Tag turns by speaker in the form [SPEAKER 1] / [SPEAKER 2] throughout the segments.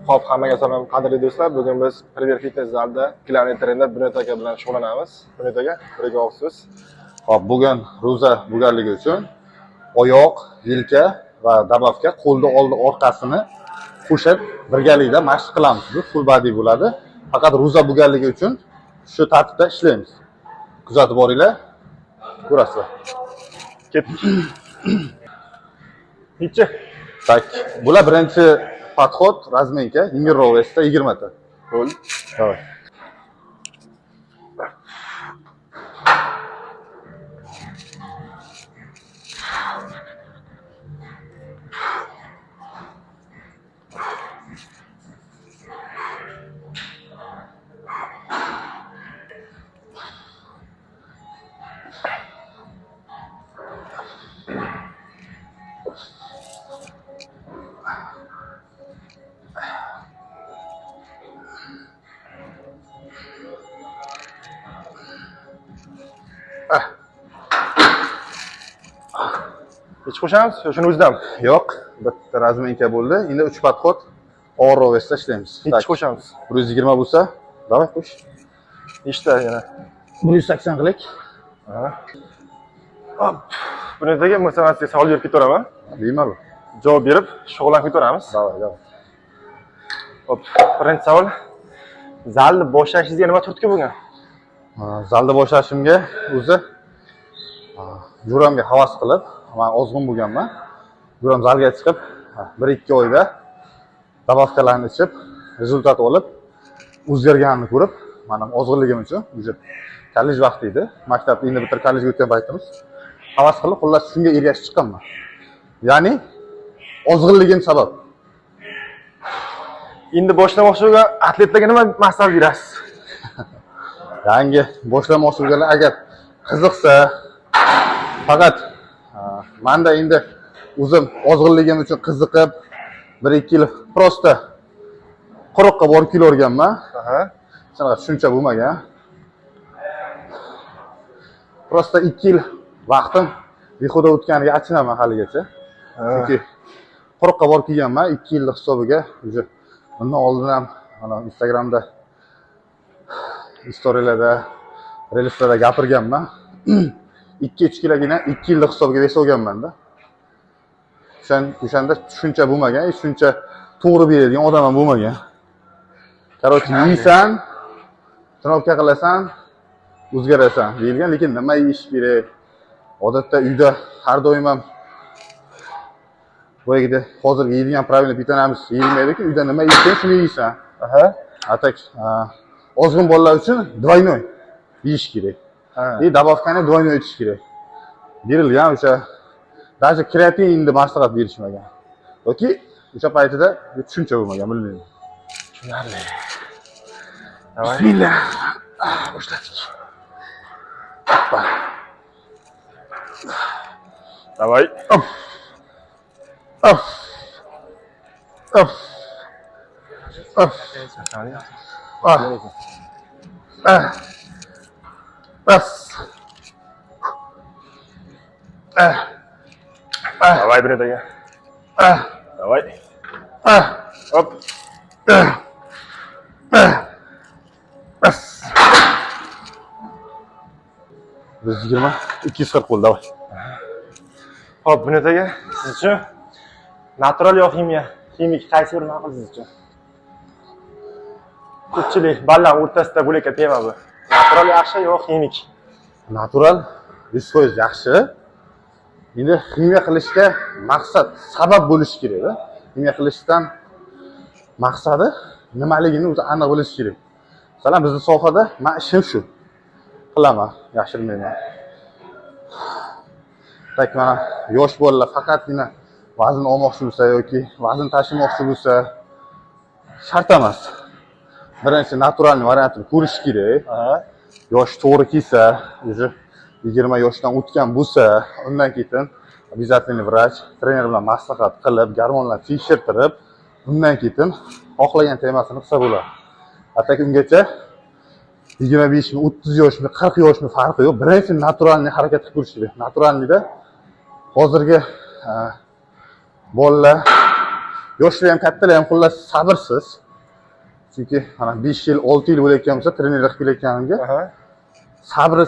[SPEAKER 1] Xo'p, hammaga salom, qadrli do'stlar. Bugun biz Premier Fitness zalida главный trener Bunyod aka bilan shug'ullanamiz. Bunyod aka, bir og'iz so'z.
[SPEAKER 2] Xo'p, bugun ro'za bo'lganligi uchun oyoq, yelka va добавка qo'lni oldi orqasini qo'shib birgalikda mashq qilamiz. Bu full body bo'ladi. Faqat ro'za bo'lganligi uchun shu tartibda ishlaymiz. Kuzatib boringlar, ko'rasizlar.
[SPEAKER 1] Ketdik. Necha?
[SPEAKER 2] Так, bular birinchi подход, разминка, yengilroq вес da 20 ta.
[SPEAKER 1] Bo'ldi.
[SPEAKER 2] Давай.
[SPEAKER 1] Necha qo'shamiz? Yo, shuni o'zidan.
[SPEAKER 2] Yo'q, bitta разминка bo'ldi. Endi 3 подход og'irroq вес da ishlaymiz.
[SPEAKER 1] Necha qo'shamiz?
[SPEAKER 2] 120 bo'lsa, давай qo'sh.
[SPEAKER 1] Nechta yana?
[SPEAKER 2] 180 qilik.
[SPEAKER 1] Hop. Bunyod aka, masalan, sizga savol berib ketaveraman.
[SPEAKER 2] Bemalol.
[SPEAKER 1] Javob berib, shug'ullanib ketaveramiz.
[SPEAKER 2] Давай, давай.
[SPEAKER 1] Hop, birinchi savol. Zalni boshlashingizga nima turtki bo'lgan?
[SPEAKER 2] Zalda boshlashimga o'zi jo'ramga havas qilib, men ozg'in bo'lganman. Jo'ram zalga chiqib, 1-2 oyda добавка larni ichib, rezultat olib, o'zgarganini ko'rib, men ham ozg'inligim uchun o'zi kollej vaqti edi. Maktabni endi bitirib kollejga o'tgan paytimiz. Havas qilib, xullas shunga ergashib chiqqanman. Ya'ni ozg'inligim sabab.
[SPEAKER 1] Endi boshlamoqchi bo'lgan atletlarga nima maslahat berasiz?
[SPEAKER 2] Yangi boshlamoqchi bo'lganlar agar qiziqsa, faqat menda endi o'zim ozg'inligim uchun qiziqib 1-2 yil просто quruqqa borib kelaverganman. Shunaqa tushuncha bo'lmagan. Просто 2 yil vaqtim behuda o'tganiga achinaman haligacha. Chunki quruqqa borib kelganman 2 yillik hisobiga. Уже bundan oldin ham mana Instagramda storylarda, reelslarda gapirganman. 2-3 kilogina 2 yillik hisobiga вес olganman-da. O'shanda tushuncha bo'lmagan, shuncha to'g'ri beradigan odam ham bo'lmagan. Короче, yeysan, trenirovka qilasan, o'zgarasan deyilgan, lekin nima yeyish kerak? Odatda uyda har doim ham boyagida hozir yeydigan правильно питаниemiz yeyilmaydi-ku, uyda nima yeysang shuni yeysan. А так ozg'in bolalar uchun двойной yeyish kerak. И добавка ni двойной ichish kerak. Berilgan o'sha даже kreatinni maslahat berishmagan. Yoki o'sha paytida tushuncha bo'lmagan, bilmayman.
[SPEAKER 1] Tushunarli. Давай.
[SPEAKER 2] Bismillah. Boshladik.
[SPEAKER 1] Давай.
[SPEAKER 2] Оп. Оп. Оп. Оп. Ah. Ah. Bas. Ah. Ah.
[SPEAKER 1] Давай, Bunyod aka.
[SPEAKER 2] Ah.
[SPEAKER 1] Давай.
[SPEAKER 2] Ah.
[SPEAKER 1] Hop.
[SPEAKER 2] Ah. Ah. Bas. 120, 240 bo'ldi, давай.
[SPEAKER 1] Xo'p, Bunyod aka, siz uchun natural yo ximiya? Ximik qaysi biri ma'qul siz uchun? Ko'pchilik ballar o'rtasida bo'layotgan tema bu. Natural yaxshi yo ximik?
[SPEAKER 2] Natural 100% yaxshi. Endi ximiya qilishga maqsad, sabab bo'lishi kerak-da. Ximiya qilishdan maqsadi nimaligini o'zi aniq bilish kerak. Masalan, bizning sohada men ishim shu. Qilaman, yashirmayman. Tak mana yosh bolalar faqatgina vazn olmoqchi bo'lsa yoki vazn tashimoqchi bo'lsa shart emas. Birinchi naturalniy variantini ko'rish kerak. Yosh to'g'ri kelsa, уже 20 yoshdan o'tgan bo'lsa, undan keyin обязательно vrach, trener bilan maslahat qilib, gormonlar tekshirtirib, undan keyin xohlagan temasini qilsa bo'ladi. Hattoki ungacha 25 mi, 30 yoshmi, 40 yoshmi farqi yo'q. Birinchi naturalniy harakat qilib ko'rish kerak. Naturalniyda hozirgi bolalar Yoshlar ham, kattalar ham xullas sabrsiz. Chunki mana 5 yil, 6 yil bo'layotgan bo'lsa, trenerlik qilib kelayotganimga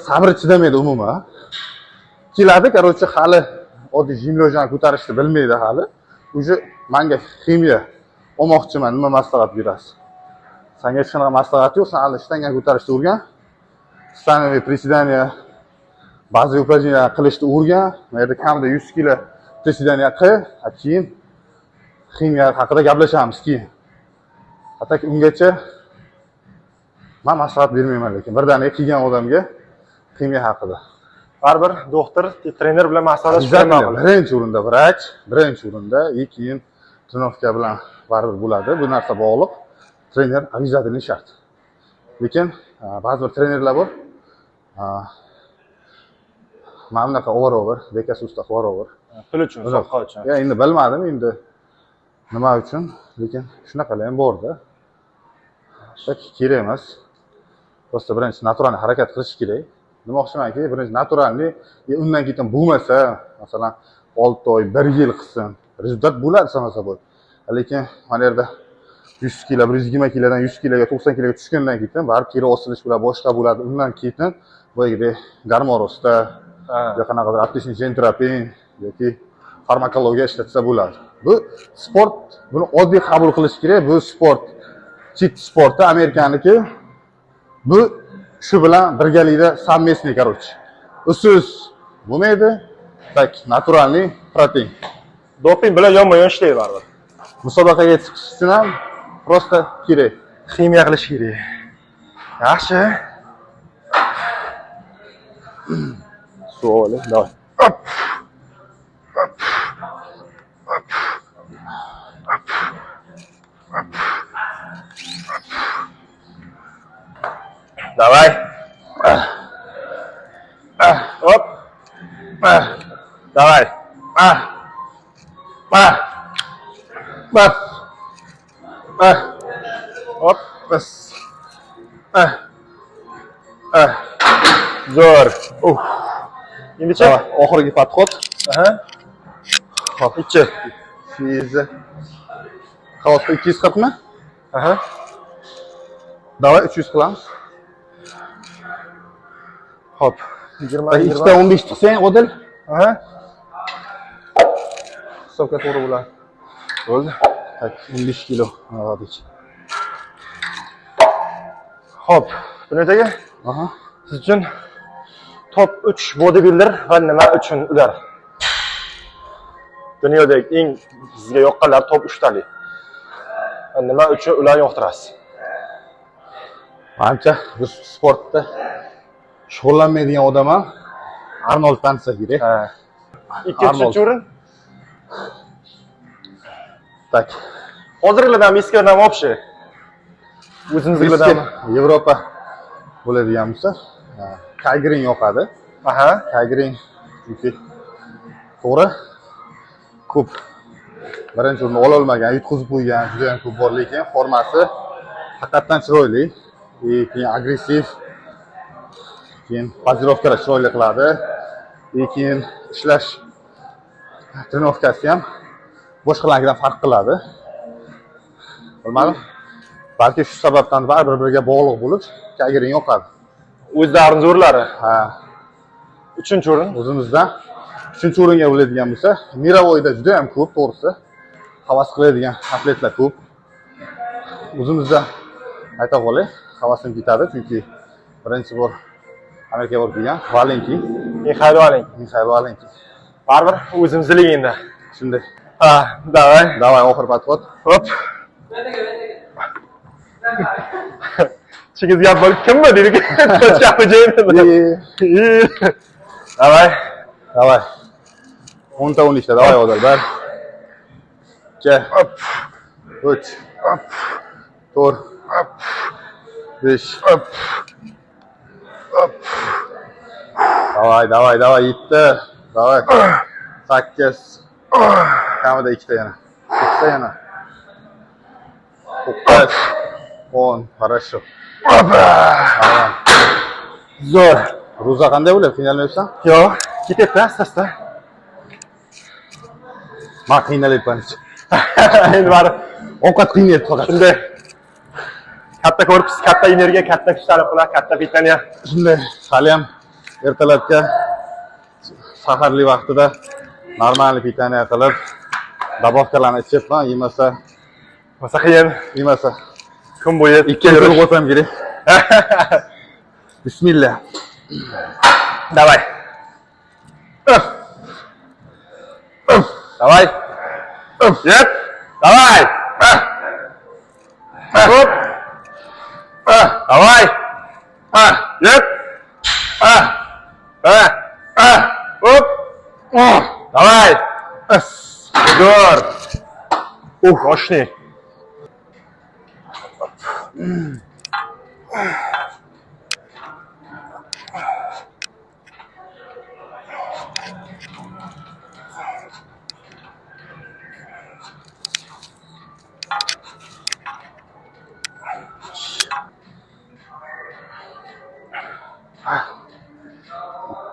[SPEAKER 2] sabri chidamaydi umuman. Keladi, короче, hali oddiy жим лёжа ni ko'tarishni bilmaydi hali. Уже menga ximiya olmoqchiman, nima maslahat berasiz? Senga hech qanaqa maslahat yo'q, sen hali shtangani ko'tarishni o'rgan. Становые приседания, ba'zi упражнения qilishni o'rgan. Mana yerda kamida 100 kilo приседания qil, keyin ximiya haqida gaplashamiz keyin. Hatto ungacha men maslahat bermayman, lekin birdaniga kelgan odamga ximiya haqida.
[SPEAKER 1] Baribir doktor, trener bilan maslahatlashib ma'qul.
[SPEAKER 2] Birinchi o'rinda vrach, birinchi o'rinda, keyin trenirovka bilan baribir bo'ladi. Bu narsa bog'liq. Trener обязательно shart. Lekin ba'zi bir trenerlar bor. Mana bunaqa over, bekasi usta over.
[SPEAKER 1] Pul uchun, soqqa uchun.
[SPEAKER 2] Ya endi bilmadim endi nima uchun, lekin shunaqalar ham bor-da. Kerak emas. Просто birinchi naturalniy harakat qilish kerak. Demoqchimanki, birinchi naturalniy, undan keyin bo'lmasa, masalan, 6 oy, 1 yil qilsin, rezultat bo'ladi само собой. Lekin mana yerda 100 kilo, 120 kilodan 100 kiloga, 90 kiloga tushgandan keyin baribir teri osilish bo'ladi, boshqa bo'ladi. Undan keyin boyagidek gormon rosta, yoki qanaqadir отличный jentropin yoki farmakologiya ishlatsa bo'ladi. Bu sport, buni oddiy qabul qilish kerak. Bu sport, chit sporti Amerikaniki. Bu shu bilan birgalikda совместный, короче. Usiz bo'lmaydi. Так, naturalniy protein.
[SPEAKER 1] Doping bilan yonma-yon ishlaydi baribir.
[SPEAKER 2] Musobaqaga chiqish uchun ham просто kerak.
[SPEAKER 1] Ximiya qilish kerak. Yaxshi. Suv olib, давай. Давай. Оп. Давай. Оп.
[SPEAKER 2] Bas.
[SPEAKER 1] Zo'r. Endicha
[SPEAKER 2] oxirgi podxod.
[SPEAKER 1] Aha.
[SPEAKER 2] Hop,
[SPEAKER 1] 2.
[SPEAKER 2] 200. Xavotir 240 mi?
[SPEAKER 1] Aha.
[SPEAKER 2] Давай 300 qilamiz.
[SPEAKER 1] Hop. 20
[SPEAKER 2] 20 15 chiqsang, Odil.
[SPEAKER 1] Aha.
[SPEAKER 2] Hisobga to'g'ri bo'ladi.
[SPEAKER 1] Bo'ldi.
[SPEAKER 2] Tak, 15 kilo. Hadi.
[SPEAKER 1] Hop, Bunyod aka.
[SPEAKER 2] Aha.
[SPEAKER 1] Siz uchun top 3 bodybuilder va nima uchun ular? Dunyodagi eng sizga yoqqanlar top 3 talik. Va nima uchun ularni yoqtirasiz?
[SPEAKER 2] Manimcha biz sportda shug'ullanmaydigan odam ham Arnold tanisa kerak.
[SPEAKER 1] Ha. Ikkinchi o'rin.
[SPEAKER 2] Tak.
[SPEAKER 1] Hozirgilardan, eskilardan вообще. O'zimizgilardan.
[SPEAKER 2] Yevropa bo'ladigan bo'lsa, Kai Green yoqadi.
[SPEAKER 1] Aha.
[SPEAKER 2] Kai Green chunki to'g'ri ko'p birinchi o'rinni ola olmagan, yutqizib qo'ygan juda ham ko'p bor, lekin formasi haqiqatan chiroyli, keyin agressiv, keyin pozirovkalar chiroyli qiladi, keyin ishlash trenirovkasi ham boshqalarnikidan farq qiladi. Bilmadim, balki shu sababdan baribir bir-biriga bog'liq bo'lib, Kai Green yoqadi.
[SPEAKER 1] O'zlarining zo'rlari.
[SPEAKER 2] Ha.
[SPEAKER 1] Uchinchi o'rin.
[SPEAKER 2] O'zimizdan uchinchi o'ringa bo'ladigan bo'lsa, Mirovoyda juda ham ko'p, to'g'risi. Havas qiladigan atletlar ko'p. O'zimizda ayta qolay, havasim ketadi, chunki birinchi bor Amerikaga borib kelgan Valenkin,
[SPEAKER 1] Mixail Valenkin.
[SPEAKER 2] Mixail Valenkin.
[SPEAKER 1] Baribir o'zimizlik endi.
[SPEAKER 2] Shunday.
[SPEAKER 1] Ha, давай.
[SPEAKER 2] Давай, oxir podxod.
[SPEAKER 1] Hop. Chingiz gap bo'lib kimmi deydi. Давай.
[SPEAKER 2] Давай. 10 ta 12 ta, давай Odil. 1 2 3 4 5 Давай, давай, давай, 7. Давай. 8. Kamida 2 ta yana. 8 ta yana. 9 10. Хорошо. Tamam.
[SPEAKER 1] Zo'r.
[SPEAKER 2] Ro'za qanday bo'ladi? Qiynalmayapsan?
[SPEAKER 1] Yo'q, ketyapti asta-asta.
[SPEAKER 2] Men qiynalyapman.
[SPEAKER 1] Endi bari
[SPEAKER 2] Ovqat qiynayapti faqat.
[SPEAKER 1] Shunday. Katta korpus, katta energiya, katta kuch talab qiladi, katta питание.
[SPEAKER 2] Shunday, hali ham ertalabga saharli vaqtida normal питание qilib, добавка larni ichibman, yemasa
[SPEAKER 1] Masa qiyin.
[SPEAKER 2] Yemasa
[SPEAKER 1] Kun bo'yi
[SPEAKER 2] 2 yil qo'ysam kerak. Bismillah.
[SPEAKER 1] Давай. Давай. Yep. Давай. Hop. Давай. Yep. Hop. Давай. Zo'r. Мощный.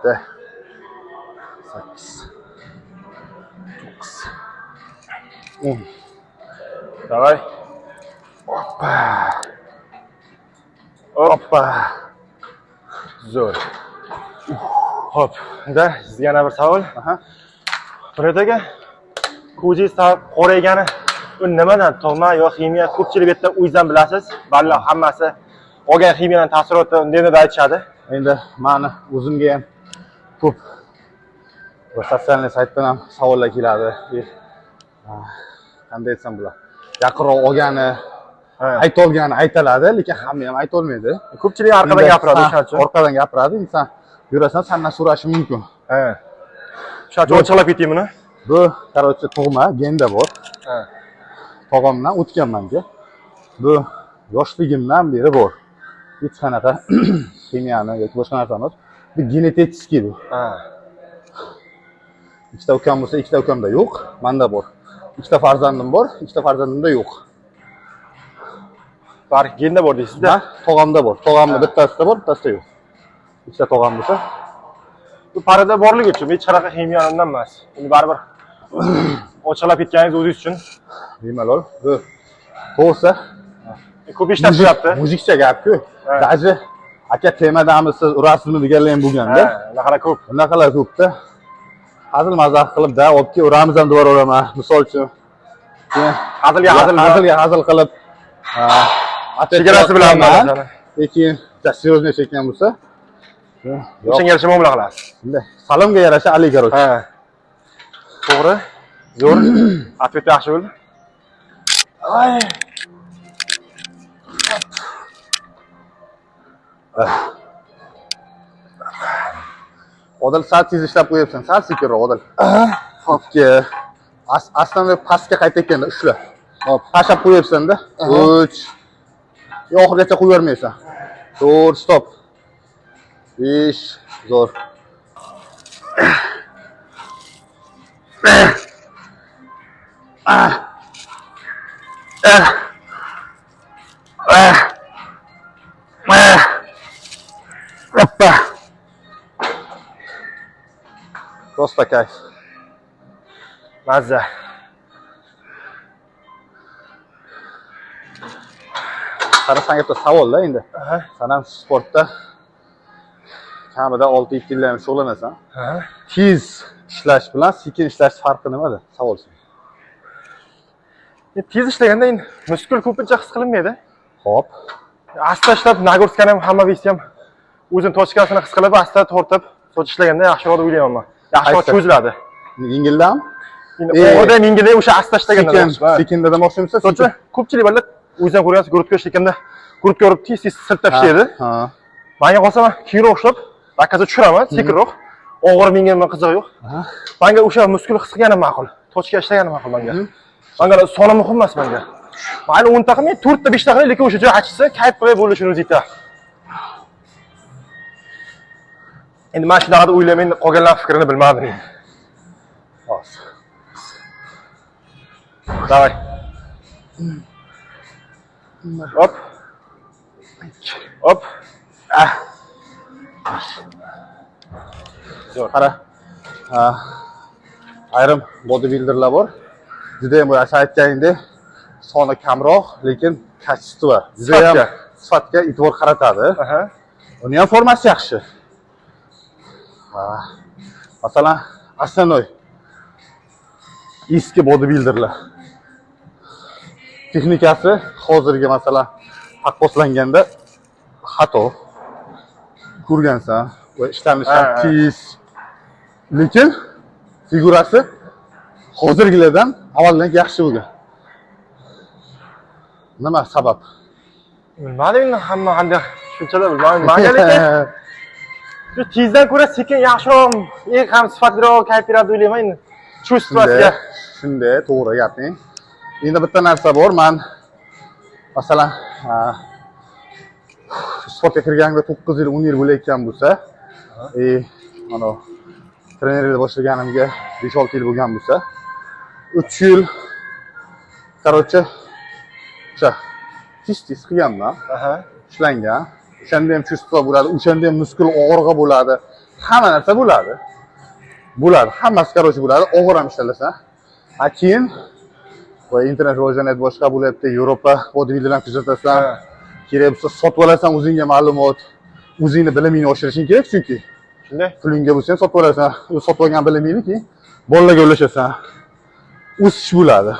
[SPEAKER 2] Bitta, 8, 9, 10.
[SPEAKER 1] Давай.
[SPEAKER 2] Hoppa.
[SPEAKER 1] Hoppa.
[SPEAKER 2] Hoppa.
[SPEAKER 1] Zo'r. Hop. Da, sizga yana bir savol.
[SPEAKER 2] Aha.
[SPEAKER 1] Bunyod aka, ko'zingiz qoraygani u nimadan? Tug'ma yo ximiya? Ko'pchilik bu yerda o'zingiz ham bilasiz. Baliq hammasi olgan ximiyadan ta'siroti deb aytishadi.
[SPEAKER 2] Endi mani o'zimga ham ko'p bir sotsial saytdan ham savollar keladi. Qanday aytsam bo'ladi? Yaqinroq olgani, aytolgani aytiladi, lekin hamma ham aytolmaydi.
[SPEAKER 1] Ko'pchilik orqadan gapiradi o'shaning uchun.
[SPEAKER 2] Orqadan gapiradi, inson yurasan, sandan so'rashi mumkin.
[SPEAKER 1] O'shaning uchun ochiqlab ketaymi buni?
[SPEAKER 2] Bu, короче, tug'ma, genda bor. Tog'amdan o'tganman-ku. Bu yoshligimdan beri bor. Hech qanaqa ximiyani yoki boshqa narsa emas. Bu genetik bu. Ikkita ukam bo'lsa, ikkita ukamda yo'q, menda bor. Ikkita farzandim bor, ikkita farzandimda yo'q.
[SPEAKER 1] Farq genda bor deysizda?
[SPEAKER 2] Ha, tog'amda bor. Tog'amni bittasida bor, bittasida yo'q. Ikkita tog'am bo'lsa,
[SPEAKER 1] bu parada borligi uchun hech qanaqa ximiya undan emas. Endi baribir ochiqlab ketganingiz o'zingiz uchun.
[SPEAKER 2] Bemalol. Bu to'g'risi
[SPEAKER 1] ko'p ishlab turibdi.
[SPEAKER 2] Mujikcha gap-ku. Даже aka temadamisiz, urasizmi deganlar ham bo'lganda.
[SPEAKER 1] Unaqalar ko'p.
[SPEAKER 2] Unaqalar ko'pda. Hazil mazax qilib da, olib kel uramiz ham deb uraman. Misol uchun.
[SPEAKER 1] Hazilga hazil,
[SPEAKER 2] hazilga hazil qilib,
[SPEAKER 1] chegarasi bilan
[SPEAKER 2] lekin серьезный chekkan bo'lsa,
[SPEAKER 1] o'shanga yarasha muomala qilasiz.
[SPEAKER 2] Shunday. Salomga yarasha Ali короче.
[SPEAKER 1] To'g'ri. Zo'r. Ответ yaxshi bo'ldi. Ay.
[SPEAKER 2] Odil sal tez ishlab qo'yapsan, sal sekinroq Odil. Hopga. Aslida pastga qaytayotganda ushla. Hop, tashlab qo'yapsan-da. 3. Oxirigacha qo'yavermaysan. 4, stop. 5, zo'r. Hoppa. Просто кайф.
[SPEAKER 1] Mazza.
[SPEAKER 2] Qara, senga bitta savol-da endi. Sen ham sportda kamida 6-7 yildan ham shug'ullanasan. Tez ishlash bilan sekin ishlash farqi nimada? Savol senga.
[SPEAKER 1] Tez ishlaganda endi muskul ko'pincha his qilinmaydi.
[SPEAKER 2] Xo'p.
[SPEAKER 1] Asta ishlab, nagurskani ham, hamma vesi ham o'zini tochkasini his qilib, asta tortib, soch ishlaganda yaxshiroq deb o'ylayman men. Yaxshiroq cho'ziladi.
[SPEAKER 2] Yengildan?
[SPEAKER 1] Endi og'irda ham yengilda o'sha asta ishlaganda yaxshi.
[SPEAKER 2] Sekinda demoqchimisiz?
[SPEAKER 1] Sochni ko'pchilik bolalar o'zi ham ko'rgansiz, guruhga ishlaganda guruhga urib tez-tez sirtlab ishlaydi. Menga qolsa men keyinroq ishlab, rakaza tushiraman, sekinroq. Og'ir menga nima qizig'i yo'q. Menga o'sha muskul his qilgani ma'qul. Tochka ishlagani ma'qul menga. Menga soni muhim emas menga. Mayli 10 ta qilmay, 4 ta 5 ta qilay, lekin o'sha joy achishsa, kayf qilib bo'lishini o'zi yetadi. Endi men shunaqa deb o'ylayman, endi qolganlar fikrini bilmadim.
[SPEAKER 2] Hozir.
[SPEAKER 1] Давай. Hop. Hop.
[SPEAKER 2] Zo'r. Qara. Ayrim bodybuilderlar bor. Juda ham boya aytganingdek, soni kamroq, lekin kачество, juda ham sifatga e'tibor qaratadi. Uni ham formasi yaxshi. Masalan, основной eski bodybuilderlar texnikasi hozirgi masalan taqqoslanganda xato ko'rgansan va ishlanishi ham tez, lekin figurasi hozirgilardan avvaldan yaxshi bo'lgan. Nima sabab?
[SPEAKER 1] Bilmadim endi, hamma qanday tushunchalar bilmadim. Menga lekin shu tezdan ko'ra sekin yaxshiroq, eng ham sifatliroq kayf beradi o'ylayman endi. Чувствовasiga.
[SPEAKER 2] Shunday, to'g'ri gaping. Endi bitta narsa bor, men masalan sportga kirganimga 9 yil, 10 yil bo'layotgan bo'lsa, mana trenerlik boshlaganimga 5-6 yil bo'lgan bo'lsa, 3 yil короче, o'sha tez-tez qilganman. Ishlangan. O'shanda ham чувство bo'ladi, o'shanda ham muskul og'rig'i bo'ladi, hamma narsa bo'ladi. Bo'ladi, hammasi короче bo'ladi, og'ir ham ishlalasan. A keyin va internet rivojlanyapti, boshqa bo'lyapti, Yevropa bodybuilderlarni kuzatasan. Kerak bo'lsa sotib olasan o'zingga ma'lumot, o'zingni bilimingni oshirishing kerak chunki.
[SPEAKER 1] Shunday.
[SPEAKER 2] Pulingga bo'lsa ham sotib olasan, sotib olgan bilimingni keyin bolalarga ulashasan. O'sish bo'ladi.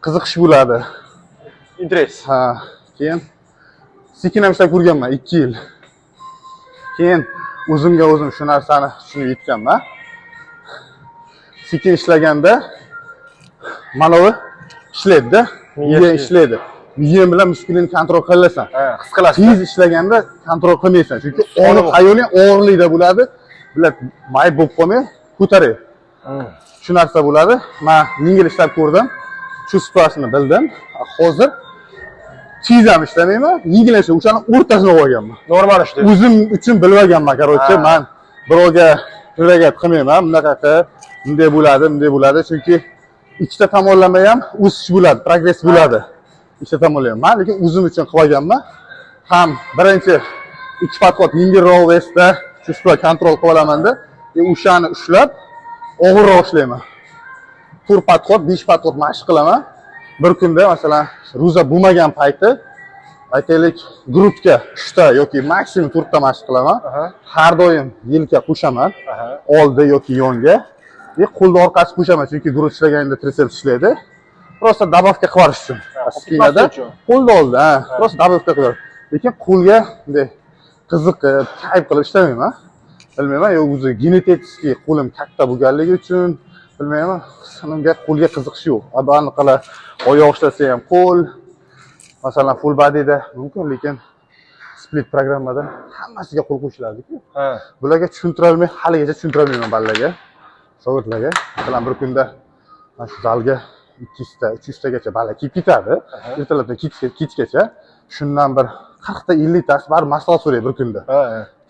[SPEAKER 2] Qiziqish bo'ladi.
[SPEAKER 1] Interes.
[SPEAKER 2] Ha, keyin sekin ham ishlab ko'rganman 2 yil. Keyin o'zimga o'zim shu narsani tushunib yetganman. Sekin ishlaganda mana bu ishlaydi-da, miya ishlaydi. Miya bilan muskulini kontrol qilasan.
[SPEAKER 1] His qilasan.
[SPEAKER 2] Tez ishlaganda kontrol qilmaysan, chunki og'riq hayoling og'irlikda bo'ladi. Bular mayib bo'lib qolmay, ko'taradi. Shu narsa bo'ladi. Men yengil ishlab ko'rdim, чувствосini bildim. Hozir tez ham ishlamayman, yengil ishlab, o'shani o'rtasini olganman.
[SPEAKER 1] Normal ishlaydi.
[SPEAKER 2] O'zim uchun bilib olganman, короче, men birovga предлагать qilmayman, bunaqa qilib, bunday bo'ladi, bunday bo'ladi, chunki ikkita tomonlama ham o'sish bo'ladi, progress bo'ladi. Ikkita tomonlama. Men lekin o'zim uchun qilib olganman. Ham birinchi 2 podxod yengilroq vesda чувство kontrol qilib olamanda, o'shani ushlab og'irroq ishlayman. 4 podxod, 5 podxod mashq qilaman. Bir kunda masalan ro'za bo'lmagan payti aytaylik grudga 3 ta yoki maksimum 4 ta mashq qilaman. Har doim yelka qo'shaman, oldi yoki yonga. Ve qo'lni orqasi qo'shaman, chunki grud ishlaganda triceps ishlaydi. Просто добавка qilib yuborish uchun. Spinada qo'lni oldi, ha, просто добавка qilib. Lekin qo'lga bunday qiziqib, kayf qilib ishlamayman. Bilmayman, yo o'zi genetik qo'lim katta bo'lganligi uchun bilmayman, unga qo'lga qiziqish yo'q. Aniqlar oyoq ishlasa ham qo'l, masalan full bodyda mumkin, lekin split programmada hammasiga qo'l qo'shiladi-ku. Bularga tushuntira olmay, haligacha tushuntira olmayman bolalarga, shogirdlarga. Masalan, bir kunda mana shu zalga 200 ta, 300 tagacha bala kelib ketadi. Ertalabdan kechgacha. Shundan bir 40 ta, 50 tasi baribir maslahat so'raydi bir kunda.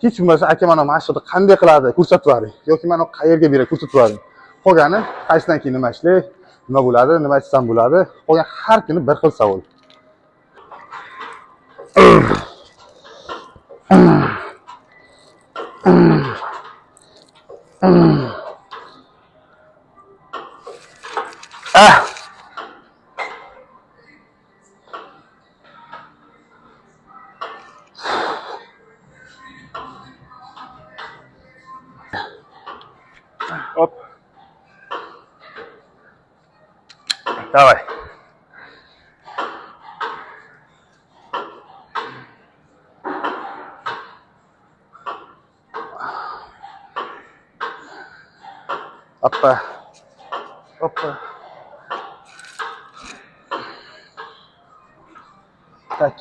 [SPEAKER 2] Hech bo'lmasa aka mana mashqni qanday qiladi ko'rsatib yuboring yoki mana qayerga beray ko'rsatib yuboring. Qolgani qaysidan keyin nima ishlay, nima bo'ladi, nima ichsam bo'ladi. Qolgan har kuni bir xil savol.
[SPEAKER 1] Hop. Давай.
[SPEAKER 2] Опа.
[SPEAKER 1] Опа. Так.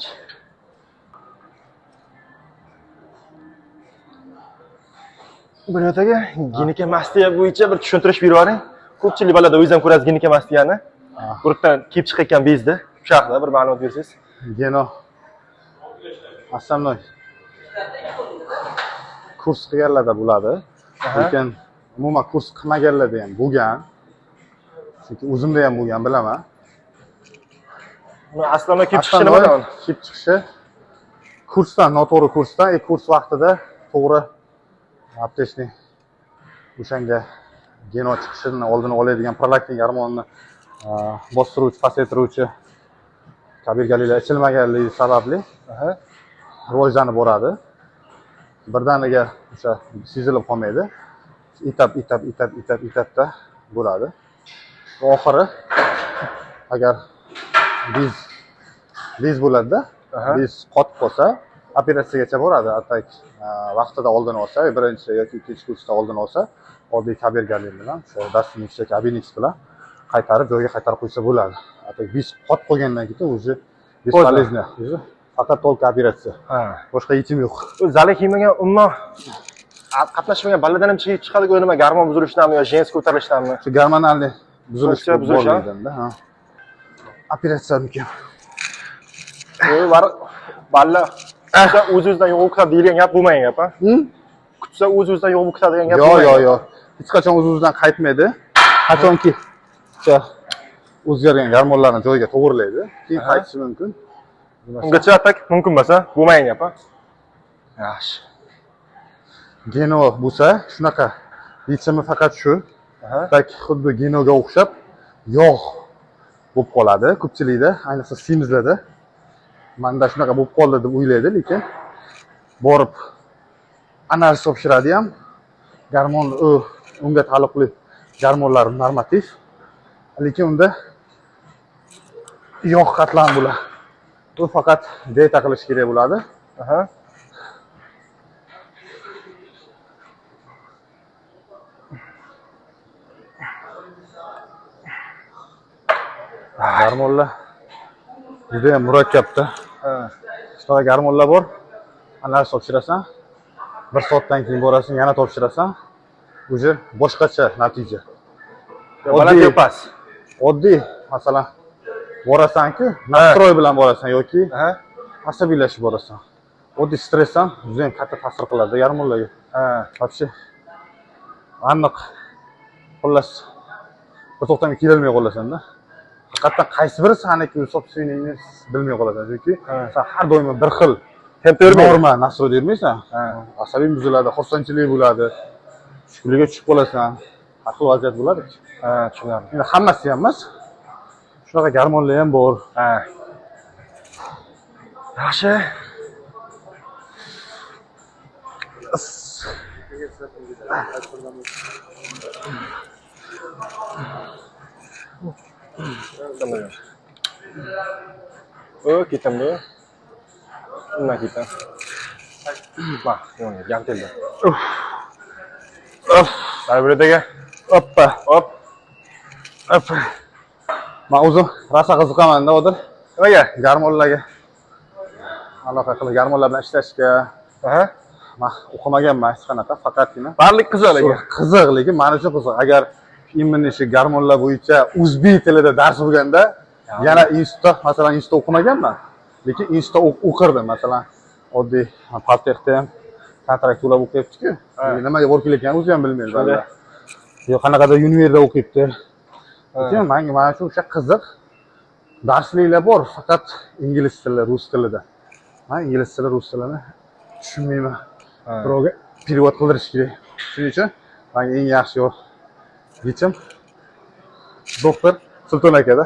[SPEAKER 1] Bunyod aka, ginekомастия bo'yicha bir tushuntirish berib yuboring. Ko'pchilik bolalarda o'zingiz ham ko'rasiz ginekомастияni. Guruhdan kelib chiqayotgan bezda, shu haqida bir ma'lumot bersangiz.
[SPEAKER 2] Geno. Основной kurs qilganlarda bo'ladi. Lekin umuman kurs qilmaganlarda ham bo'lgan. Chunki o'zimda ham bo'lgan, bilaman.
[SPEAKER 1] Uni aslida kelib chiqishi nimadan?
[SPEAKER 2] Kelib chiqishi kursdan, noto'g'ri kursdan, kurs vaqtida to'g'ri aptechni o'shanga geno chiqishini oldini oladigan prolaktin gormonini Bostiruvchi, pasaytiruvchi kabelkaliklar ichilmaganligi sababli rivojlanib boradi. Birdaniga o'sha sezilib qolmaydi. Etap, etap, etap, etap, etapda bo'ladi. Va oxiri agar bez bo'ladi-da, bez qotib qolsa, operatsiyagacha boradi. Atak vaqtida oldini olsa, birinchi yoki ikkinchi kursda oldini olsa, oddiy kabelkalik bilan, o'sha Dostinex yoki Abinex bilan qaytarib joyiga qaytarib qo'ysa bo'ladi. Atak bez qotib qolgandan keyin уже бесполезно, уже faqat только operatsiya. Boshqa yechim yo'q.
[SPEAKER 1] Zalga kelmagan, umuman qatnashmagan bolalardan ham chiqadi, nima gormon buzilishidanmi yo женский ko'tarilishidanmi?
[SPEAKER 2] Shu gormonalniy buzilish
[SPEAKER 1] buzilish,
[SPEAKER 2] borligidan-da, ha. Operatsiyamikan?
[SPEAKER 1] Bolalar o'z-o'zidan yo'q bo'lib ketadi deyilgan gap bo'lmagan gap, ha? Kutsa o'z-o'zidan yo'q bo'lib ketadi degan gap.
[SPEAKER 2] Yo'q, yo'q, yo'q. Hech qachon o'z-o'zidan qaytmaydi. Qachonki o'sha o'zgargan gormonlarni joyiga to'g'rilaydi, keyin qaytishi mumkin.
[SPEAKER 1] Ungacha atak mumkin emas, ha? Bo'lmagan gap, ha? Yaxshi.
[SPEAKER 2] Geno bo'lsa, shunaqa yechimi faqat shu. Tak xuddi genoga o'xshab yog' bo'lib qoladi ko'pchilikda, ayniqsa semizlarda. Menda shunaqa bo'lib qoldi deb o'ylaydi, lekin borib analiz topshiradi ham, gormon unga taalluqli gormonlar normativ, lekin unda yog' qatlam bo'ladi. Bu faqat dieta qilish kerak bo'ladi. Gormonlar juda ham murakkabda. Shunaqa gormonlar bor. Analiz topshirasan, 1 soatdan keyin borasan, yana topshirasan, уже boshqacha natija.
[SPEAKER 1] Oddiy pas.
[SPEAKER 2] Oddiy, masalan, borasan-ku, nastroy bilan borasan yoki asabiylashib borasan. Oddiy stress ham juda ham katta ta'sir qiladi gormonlarga. Вообще aniq xullas bir to'xtamga kelolmay qolasan-da. Haqiqatan qaysi biri saniki собственныйni bilmay qolasan, chunki sen har doim bir xil norma nastroyda yurmaysan. Asabing buziladi, xursandchilik bo'ladi, tushkunlikka tushib qolasan. Har xil vaziyat bo'ladi.
[SPEAKER 1] Tushunarli.
[SPEAKER 2] Endi hammasi ham emas. Shunaqa gormonlar ham bor.
[SPEAKER 1] Yaxshi. O, ketamdi. Undan ketam. Bak, yo'q, gap keldi. Dayburedga.
[SPEAKER 2] Oppa.
[SPEAKER 1] Hop.
[SPEAKER 2] Hop. Men o'zim rosa qiziqaman-da, hozir.
[SPEAKER 1] Nimaga?
[SPEAKER 2] Gormonlarga aloqa qilib, gormonlar bilan ishlashga. Men o'qimaganman hech qanaqa, faqatgina
[SPEAKER 1] barlik qiziq lekin.
[SPEAKER 2] Qiziq, lekin men uchun qiziq. Agar именно shu gormonlar bo'yicha o'zbek tilida dars bo'lganda, yana institutda, masalan, institutda o'qimaganman, lekin institutda o'qirdim, masalan, oddiy Partexda ham kontrakt to'lab o'qiyapti-ku. Nimaga borib kelayotganini o'zi ham bilmaydi. Yo, qanaqadir universitetda o'qiyapti. Lekin menga mana shu o'sha qiziq darsliklar bor, faqat ingliz tili, rus tilida. Men ingliz tili, rus tilini tushunmayman. Birovga perevod qildirish kerak. Shuning uchun menga eng yaxshi yo'l yechim doktor Sulton akada.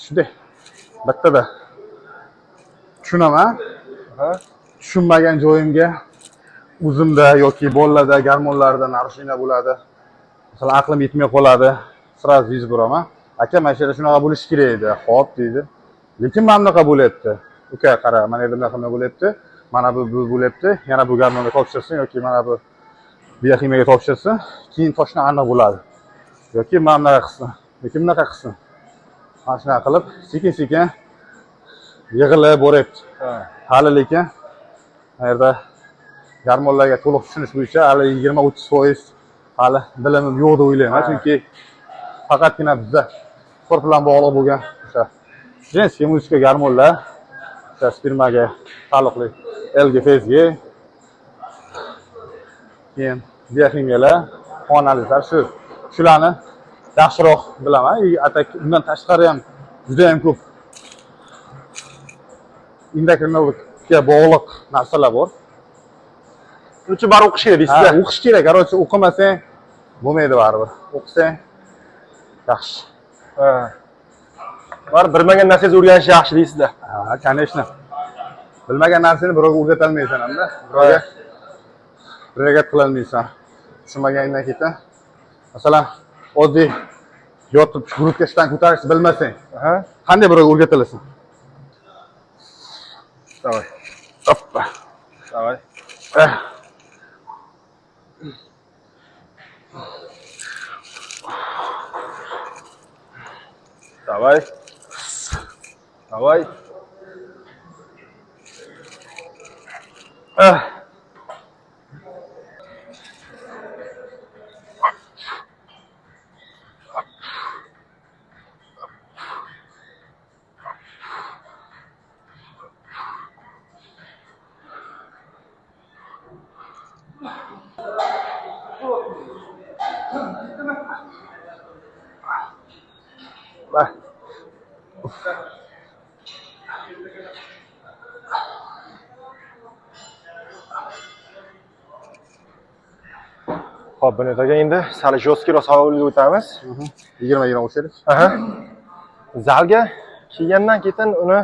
[SPEAKER 2] Shunday bittada tushunaman. Tushunmagan joyimga o'zimda yoki bolalarda gormonlarda narushение bo'ladi. Masalan, aqlim yetmay qoladi. Sразу yuz buraman. Aka, mana shu yerda shunaqa bo'lishi kerak edi. Xo'p, deydi. Lekin mana bunaqa bo'lyapti. Uka, qara, mana yerda bunaqa bo'lyapti. Mana bu bo'lyapti. Yana bu gormonga topshirsin yoki mana bu bioximiyaga topshirsin, keyin toshni aniq bo'ladi. Yoki mana bunaqa qilsin, yoki bunaqa qilsin. Mana shunaqa qilib, sekin-sekin yig'ilib boryapti. Hali lekin bu yerda gormonlarga to'liq tushunish bo'yicha hali 20-30% hali bilimim yo'q deb o'ylayman, chunki faqatgina bizda sport bilan bog'liq bo'lgan o'sha женский, мужской gormonlar, o'sha spermaga taalluqli LG, FSG, keyin bioximiyalar, qon analizlar, shularni yaxshiroq bilaman. Atak undan tashqari ham juda ham ko'p endokrinologga bog'liq narsalar bor.
[SPEAKER 1] Shuning uchun baribir o'qish kerak deysizlar.
[SPEAKER 2] O'qish kerak, короче, o'qimasang bo'lmaydi baribir. O'qisang Yaxshi.
[SPEAKER 1] Ha. Bari bilmagan narsangizni o'rganish yaxshi deysizlar.
[SPEAKER 2] Ha, конечно. Bilmagan narsani birovga o'rgata olmaysan hamda. Birovga harakat qila olmaysan. Tushunmagandan keyin, masalan, oddiy yotib грудка shtan ko'tarishni bilmasang, qanday birovga o'rgata olasan?
[SPEAKER 1] Давай.
[SPEAKER 2] Oppa.
[SPEAKER 1] Давай. Давай. Давай.
[SPEAKER 2] Bak.
[SPEAKER 1] Xo'p, buni aka endi sal жесткий roq savolga o'tamiz.
[SPEAKER 2] 20-20 o'xshaydi.
[SPEAKER 1] Aha. Zalga kelgandan keyin uni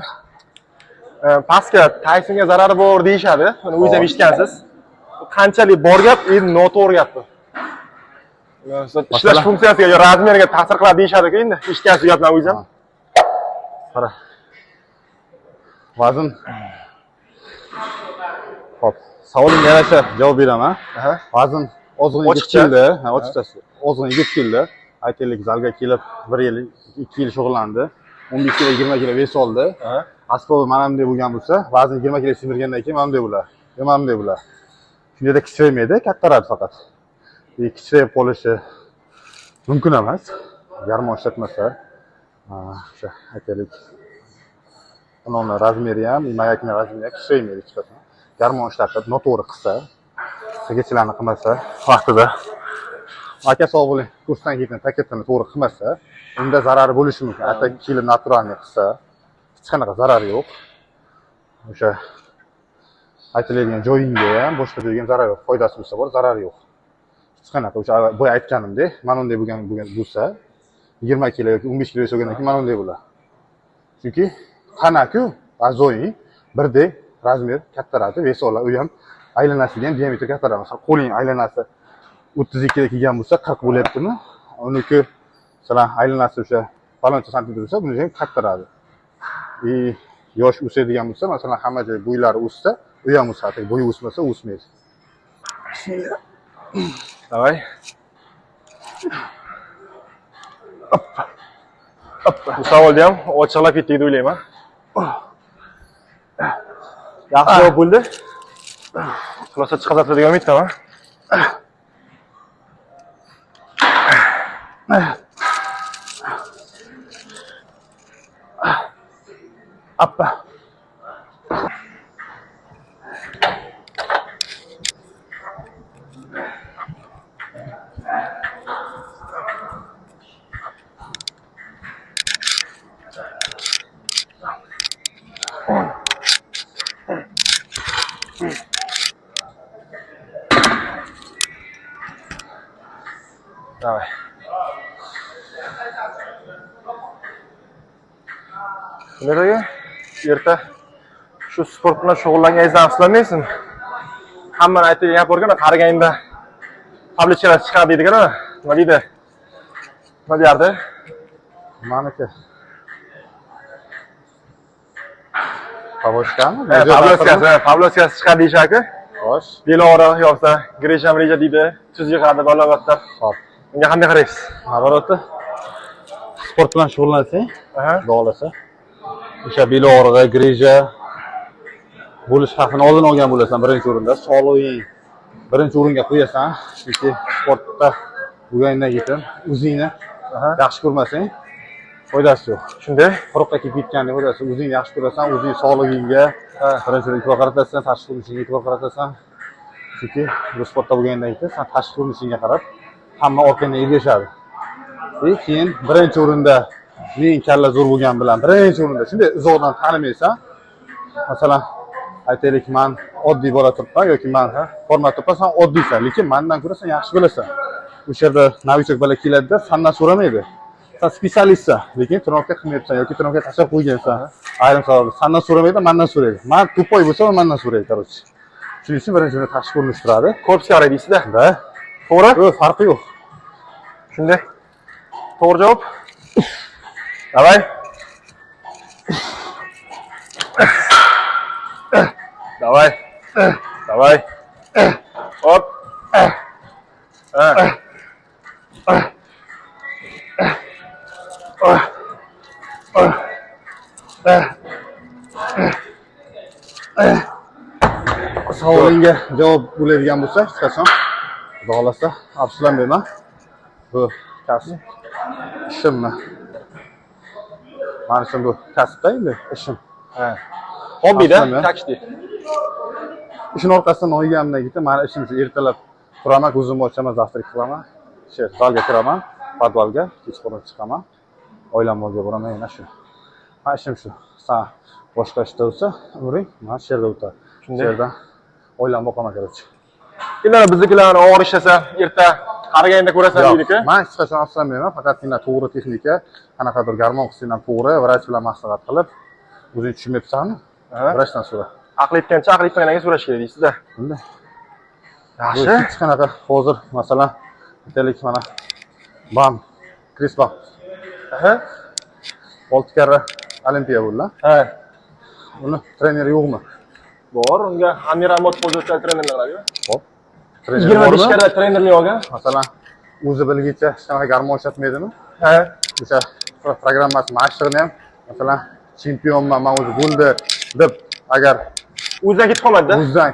[SPEAKER 1] pastga Taysonga zarari bor deyishadi. Buni o'zingiz ham eshitgansiz. Qanchalik bor gap, endi noto'g'ri gap bu. Ishlash funksiyasiga yo размер ga ta'sir qiladi deyishadi-ku endi. Eshitgansiz gaplarni o'zingiz ham.
[SPEAKER 2] Qara. Vazn. Xo'p, savolingga yarasha javob beraman. Vazn ozg'in yigit keldi, ha, ochiqchasi. Ozg'in yigit keldi. Aytaylik, zalga kelib 1 yil, 2 yil shug'ullandi. 15 kilo, 20 kilo вес oldi. Asbobi mana bunday bo'lgan bo'lsa, vazn 20 kilo simirgandan keyin mana bunday bo'ladi. Yo mana bunday bo'ladi. Shunda kichraymaydi, kattaradi faqat. Kichrayib qolishi mumkin emas. Garmon ishlatmasa, o'sha aytaylik, unoni размер i ham, mayakni размер i ham kichraymaydi hech qachon. Garmon ishlatib, noto'g'ri qilsa, sigachilarni qilmasa, vaqtida aka sog' bo'ling, kursdan keyin paketini to'g'ri qilmasa, unda zarari bo'lishi mumkin. Ata kelib naturalniy qilsa, hech qanaqa zarari yo'q. O'sha aytiladigan joyingga ham, boshqa joyga ham zarari yo'q. Foydasi bo'lsa bor, zarari yo'q. Hech qanaqa o'sha boya aytganimdek, mana unday bo'lgan bo'lsa, 20 kilo yoki 15 kilo solgandan keyin mana unday bo'ladi. Chunki tanaku a'zoying birdek размер kattaradi, вес oladi. U ham aylanasiga ham diametri kattaradi. Masalan, qo'ling aylanasi 32 da kelgan bo'lsa, 40 bo'lyaptimi? Uniki masalan aylanasi o'sha faloncha santimetr bo'lsa, buni ham kattaradi. Yosh o'sadigan bo'lsa, masalan, hamma joy bo'ylari o'ssa, u ham o'sadi. Bo'yi o'smasa, o'smaydi.
[SPEAKER 1] Bismillah. Давай.
[SPEAKER 2] Oppa. Oppa.
[SPEAKER 1] Bu savolni ham ochiqlab ketdik deb o'ylayman. Yaxshi javob bo'ldi. Xulosa chiqazadi degan umiddaman.
[SPEAKER 2] Oppa.
[SPEAKER 1] Давай. Nimaga erta shu sport bilan shug'ullanganingizdan afsuslanmaysizmi? Hammani aytadigan gap borku, qariganingda tablitkalar chiqadi deydigan, nima deydi? Nima deyardi?
[SPEAKER 2] Maniki. Pavloskami?
[SPEAKER 1] Pavloskasi, Pavloskasi chiqadi deyishadi-ku.
[SPEAKER 2] Xo'sh.
[SPEAKER 1] Bel og'rig'i yopsa, грыжа reja deydi, tuz yig'adi, balobatlar.
[SPEAKER 2] Xo'p.
[SPEAKER 1] Bunga qanday qaraysiz?
[SPEAKER 2] Наоборот, sport bilan shug'ullansang, xudo xolasa, o'sha bel og'rig'i, грыжа bo'lish xavfini oldini olgan bo'lasan birinchi o'rinda. Sog'lig'ing birinchi o'ringa qo'yasan, chunki sportda bo'lgandan keyin o'zingni yaxshi ko'rmasang foydasi yo'q.
[SPEAKER 1] Shunday
[SPEAKER 2] quruqqa kelib ketganda foydasi, o'zingni yaxshi ko'rasan, o'zing sog'lig'ingga birinchi o'rinda e'tibor qaratasan, tashqi ko'rinishingga e'tibor qaratasan. Chunki bu sportda bo'lgandan keyin sen tashqi ko'rinishingga qarab hamma orqangdan ergashadi. Keyin birinchi o'rinda men kalla zo'r bo'lgan bilan birinchi o'rinda shunday uzoqdan tanimaysan. Masalan, aytaylik, men oddiy bola turibman yoki men forma turibman, sen oddiysan, lekin mendan ko'ra sen yaxshi bilasan. O'sha yerda новичок bola keladida, sendan so'ramaydi. Sen spetsialistsan, lekin trenirovka qilmayapsan yoki trenirovka tashlab qo'ygansan. Ayrim sabablar. Sandan so'ramaydi, mendan so'raydi. Men tupoy bo'lsam, mendan so'raydi, короче. Shuning uchun birinchi uni tashqi ko'rinish turadi.
[SPEAKER 1] Korpusga qaraydi deysizda.
[SPEAKER 2] Da.
[SPEAKER 1] To'g'ri?
[SPEAKER 2] Yo'q, farqi yo'q.
[SPEAKER 1] Shunday. To'g'ri javob. Давай. Давай. Давай. Hop. Ha.
[SPEAKER 2] Savolingga javob bo'ladigan bo'lsa, hech qachon Xudo xolasa afsuslanmayman. Bu kasb ishimmi? Mani uchun bu kasbda endi ishim.
[SPEAKER 1] Ha. Hobbida, taktik.
[SPEAKER 2] Ishning orqasidan non yeganimdan keyin mani ishim shu, ertalab turaman, ko'zimni ochaman, завтрак qilaman, shu zalga kiraman, podvalga, kechqurun chiqaman, oilam oldiga boraman, yana shu. Mani ishim shu. San boshqa ishda bo'lsa, umring mana shu yerda o'tadi. Shu yerda oilam boqaman, короче.
[SPEAKER 1] Kimlar biznikilarni og'ir ishlasa, erta qaraganda ko'rasan deydi-ku.
[SPEAKER 2] Men hech qachon afsuslanmayman, faqatgina to'g'ri texnika, qanaqadir garmon qilsang ham to'g'ri, vrach bilan maslahat qilib, o'zing tushunmayapsanmi? Vrachdan so'ra.
[SPEAKER 1] Aql yetgancha aql yetmaganiga so'rash kerak deysizda.
[SPEAKER 2] Shunday.
[SPEAKER 1] Yaxshi.
[SPEAKER 2] Hech qanaqa hozir masalan, aytaylik mana BAM, Chris Bam.
[SPEAKER 1] Aha.
[SPEAKER 2] 6 karra olimpiya bo'ldi.
[SPEAKER 1] Ha.
[SPEAKER 2] Uni treneri yo'qmi?
[SPEAKER 1] Bor, unga Amir Ahmad qo'zg'atgan trenerlar bor-ku.
[SPEAKER 2] Xo'p.
[SPEAKER 1] 25 karra trenerlik olgan.
[SPEAKER 2] Masalan, o'zi bilgicha hech qanaqa garmon ishlatmaydimi?
[SPEAKER 1] Ha.
[SPEAKER 2] O'sha programmasi mashqini ham, masalan, chempionman, men o'zi bo'ldi deb agar
[SPEAKER 1] o'zidan ketib qolmadi-da.
[SPEAKER 2] O'zidan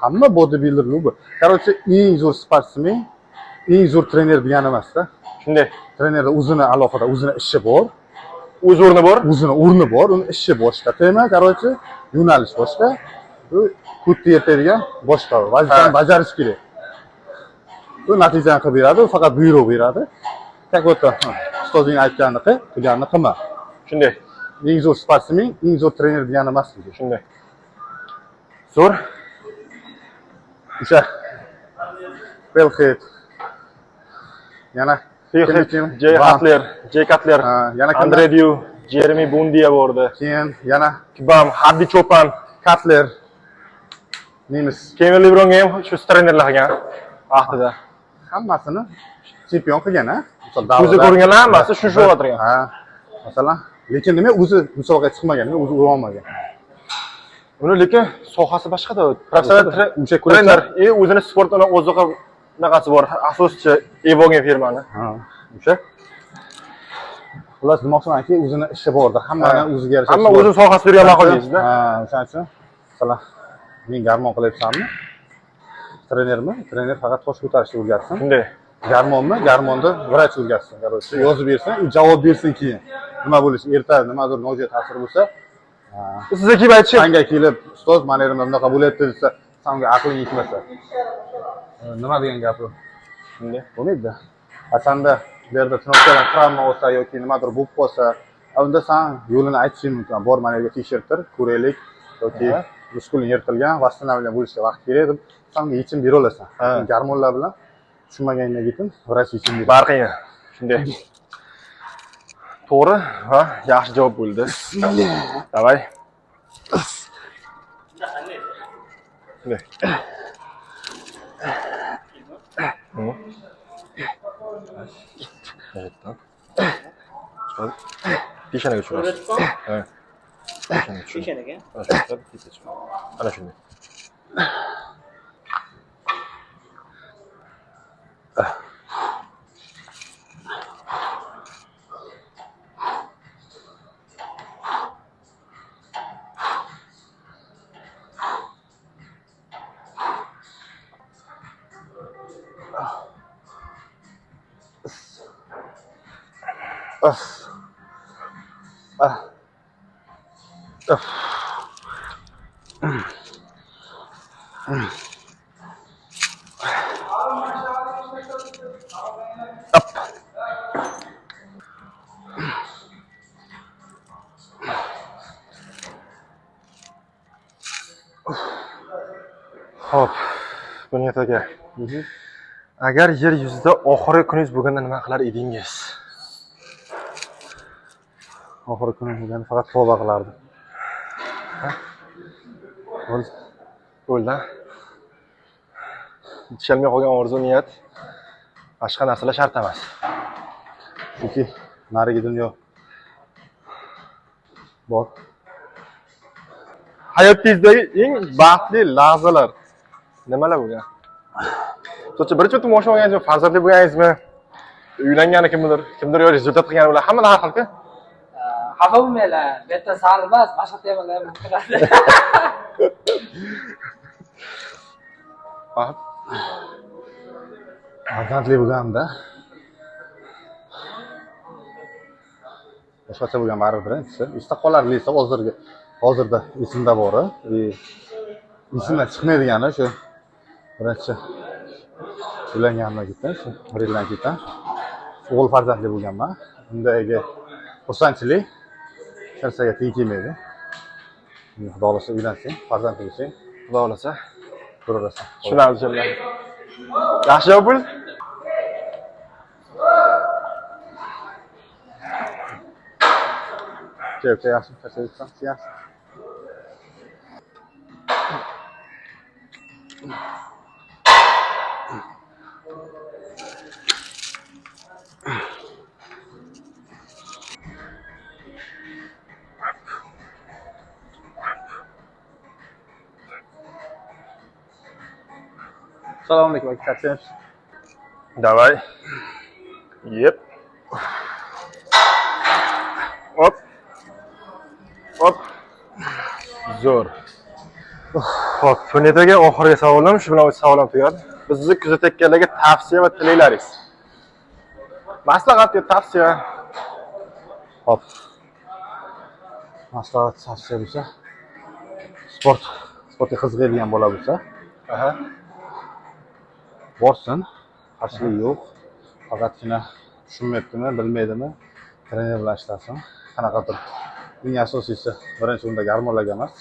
[SPEAKER 2] hamma bodybuilder bu. Короче, eng zo'r sportsmen, eng zo'r trener degani emas-da.
[SPEAKER 1] Shunday.
[SPEAKER 2] Trenerda o'zini alohida, o'zini ishi bor.
[SPEAKER 1] O'z o'rni bor.
[SPEAKER 2] O'zini o'rni bor, uni ishi boshqa tema, короче, yo'nalish boshqa. Bu ko'tni yetadigan boshqa vazifani bajarish kerak. Bu natijani qilib beradi, faqat buyruq beradi. Tak o'ta, ustozing aytganini qil, qilganini qilma.
[SPEAKER 1] Shunday.
[SPEAKER 2] Eng zo'r sportsmen, eng zo'r trener degani emas bu.
[SPEAKER 1] Shunday. Zo'r.
[SPEAKER 2] O'sha Pelhead. Yana
[SPEAKER 1] Jay Cutler, Jay Cutler,
[SPEAKER 2] yana
[SPEAKER 1] Andre Dew, Jeremy Bundia bordi.
[SPEAKER 2] Keyin yana
[SPEAKER 1] Kibam, Haddi Cho'pan,
[SPEAKER 2] Cutler, nemis.
[SPEAKER 1] Kevin LeBronga ham shu trenerlar qilgan vaqtida.
[SPEAKER 2] Hammasini chempion qilgan, ha? Misol
[SPEAKER 1] Ko'zi ko'ringanlar hammasi shu shu o'tirgan.
[SPEAKER 2] Ha. Masalan, lekin nima o'zi musobaqaga chiqmagan, nima o'zi ura olmagan.
[SPEAKER 1] Uni lekin sohasi boshqada. Professional
[SPEAKER 2] o'sha
[SPEAKER 1] trener, o'zini sportini o'ziga naqasi bor, asoschi Evogen firmani.
[SPEAKER 2] Ha, o'sha. Xullas, demoqchimanki, o'zini ishi borda, hammani o'ziga yarasha.
[SPEAKER 1] Hamma o'zini sohasida yurgan ma'qul deysizda.
[SPEAKER 2] Ha, o'shaning uchun masalan, men garmon qilyapsanmi? Trenermi? Trener faqat tosh ko'tarishni o'rgatsin.
[SPEAKER 1] Shunday.
[SPEAKER 2] Garmonmi? Garmonda vrach o'rgatsin, короче, yozib bersin, u javob bersin keyin. Nima bo'lishi, erta nimadir nojo'ya ta'sir bo'lsa,
[SPEAKER 1] sizga kelib aytishi.
[SPEAKER 2] Sanga kelib, ustoz, mana yerimda bunaqa bo'lyapti desa, sen unga aqling yetmasa. Nima degan gap bu?
[SPEAKER 1] Shunday.
[SPEAKER 2] Bo'lmaydi-da. Sanda bu yerda trenirovkadan travma olsa yoki nimadir bo'lib qolsa, unda sen yo'lini aytishing mumkin. Bor, mana yerga tekshirtir, ko'raylik yoki muskuling yirtilgan, восстановление bo'lishga vaqt kerak deb sen unga yechim bera olasan. Garmonlar bilan tushunmagandan keyin vrach yechim beradi.
[SPEAKER 1] Bari qiyin. Shunday. To'g'ri va yaxshi javob bo'ldi. Давай. Shunday. Peshanaga tushirasiz. Ha. Peshanaga. Ana shunday. Xo'p, Bunyod aka. Agar yer yuzida oxirgi kuningiz bo'lganda nima qilar edingiz?
[SPEAKER 2] Oxirgi kunim kelganda faqat tavba qilardim. Bo'ldi.
[SPEAKER 1] Bo'ldi. Yetisholmay qolgan orzu niyat, boshqa narsalar shart emas.
[SPEAKER 2] Chunki narigi dunyo bor.
[SPEAKER 1] Hayotingizdagi eng baxtli lahzalar nimalar bo'lgan? So'cha birinchi marta moshina olganingizmi, farzandli bo'lganingizmi, uylangani kimdir, kimdir yo rezultat qilgani ular hammada har xil-ku.
[SPEAKER 3] Xafa bo'lmanglar, bu yerda sal emas, boshqa temalar ham kiradi.
[SPEAKER 2] Farzandli bo'lganimda boshqacha bo'lgan baribir birinchisi. Esda qolarlisi hozirda esimda bori, esimdan chiqmaydigani shu birinchi uylanganimdan keyin, shu bir yildan keyin o'g'il farzandli bo'lganman. Undagi xursandchilik hech narsaga teng kelmaydi. Xudo xohlasa uylansang, farzandli bo'lsang,
[SPEAKER 1] Xudo xohlasa
[SPEAKER 2] ko'raverasan.
[SPEAKER 1] Tushunamiz. Yaxshi javob bo'ldi.
[SPEAKER 2] Yaxshi, yaxshi, yaxshi. Assalomu alaykum, aka, charchayapsiz?
[SPEAKER 1] Давай. Yep. Hop. Hop. Zo'r. Xo'p, Funetaga oxirgi savolim, shu bilan savolim tugadi. Bizni kuzatayotganlarga tavsiya va tilaklaringiz. Maslahat yo tavsiya.
[SPEAKER 2] Xo'p. Maslahat tavsiya bo'lsa, sportga qiziqadigan bola bo'lsa,
[SPEAKER 1] aha,
[SPEAKER 2] borsin, qarshilik yo'q. Faqatgina tushunmayaptimi, bilmaydimi, trener bilan ishlasin. Qanaqadir eng asosiysi birinchi unda gormonlarga emas,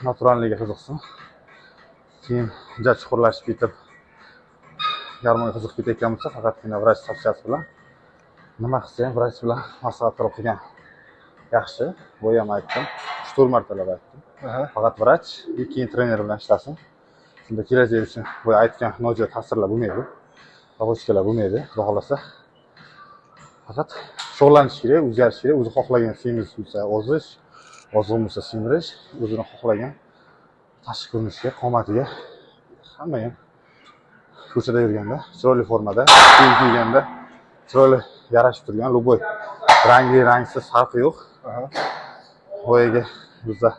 [SPEAKER 2] naturalligiga qiziqsin. Keyin juda chuqurlashib ketib, gormonga qiziqib ketayotgan bo'lsa, faqatgina vrach tavsiyasi bilan nima qilsa ham vrach bilan maslahat qilib qilgan yaxshi. Bu ham aytdim, 3-4 martalab aytdim. Faqat vrach, keyin trener bilan ishlasin. Shunda kelajak uchun bu aytgan nojo'ya ta'sirlar bo'lmaydi, побочкаlar bo'lmaydi, xudo xohlasa. Faqat shug'ullanish kerak, o'zgarish kerak, o'zi xohlagan semiz bo'lsa ozish, ozg'in bo'lsa semirish, o'zini xohlagan tashqi ko'rinishiga, qomatiga hamma ham ko'chada yurganda chiroyli formada, kiyim kiyganda chiroyli yarashib turgan, любой rangli, rangsiz farqi yo'q. Boyagi bizda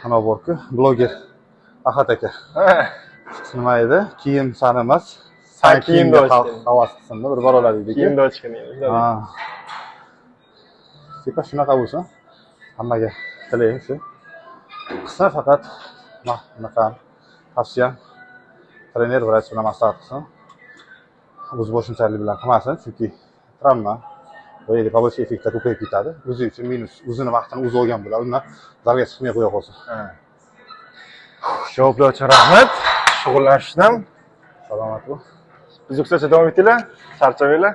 [SPEAKER 2] ana borku, bloger Ahad aka. Nima edi? Kiyim san emas, san kiyimga havas qilsin bir barolar deydi.
[SPEAKER 1] Kiyimda ochgan.
[SPEAKER 2] Ha. Tepa shunaqa bo'lsin. Hammaga tilayim shu. Qilsa faqat bunaqa tavsiyam trener vrach bilan maslahat qilsin. O'z boshimchalik bilan qilmasin, chunki travma va побочный effektlar ko'payib ketadi. O'zi uchun minus, o'zini vaqtini o'zi olgan bo'ladi. Undan zalga chiqmay qo'ya qolsin.
[SPEAKER 1] Javoblar uchun rahmat. Shug'ullanishdan
[SPEAKER 2] salomat bo'l.
[SPEAKER 1] Bizni kuzatishda davom etinglar, charchamanglar.